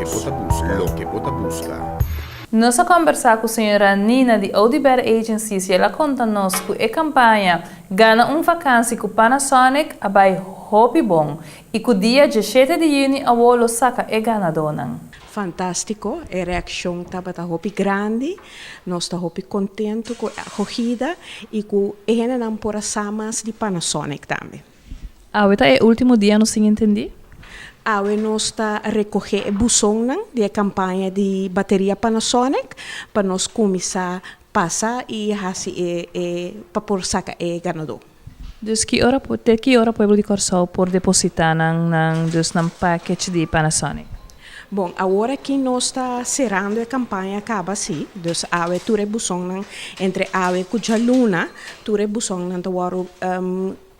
Loke bo ta buska. Loke bo ta buska. Nos a kombersá ku señora Nina di Oduber Agencies i el a konta nos ku e kampaña Gana un vakansi ku Panasonic a bai hopi bon i ku dia 17 di yüni awor lo saka e ganadónan. Fantástiko, e reakshon tabata hopi grandi. Nos ta hopi kontentu ku e akogida i ku e hendenan por a sa mas di Panasonic tambe. Awe ta e último dia, nos tin entendí? Awe nos ta rekohé e busonnan di e kampaña di bateria Panasonic pa nos kuminsá pasa i hasi e e pa por saka e ganadó. Dus ki ora te ki ora pueblo di Kòrsou por depositá nan nan dus nan package di Panasonic? Bon, awor aki nos ta serando e kampaña kaba sí, dus awe tur e busonnan entre awe ku djaluna tur e busonnan ta wòrdu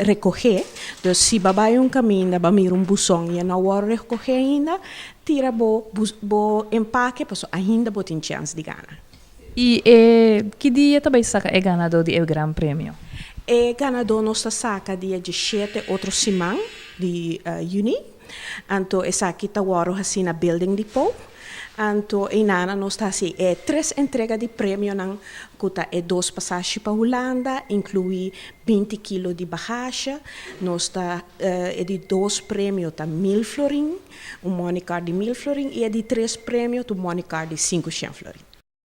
rekohé. Dus si bo bai un kaminda bo mira un buson i e no wòrdu rekohé ainda, tira bo bo empake pasobra ainda bo tin chèns di gana. I e ki dia ta bai saka e ganadó di e gran premio? E ganadó nos ta saka dia 17 otro siman di yüni. Anto esaki ta wòrdu hasi na Building Depot. Anto einana nos ta hasi e tres entrega di premionan ku ta e dos pasashi pa Hulanda, inkluí 20 kilo di bagasje. Nos ta e di dos premio ta 1000 florin, un money card di 1000 florin i e di tres premio ta un money card di 500 florin.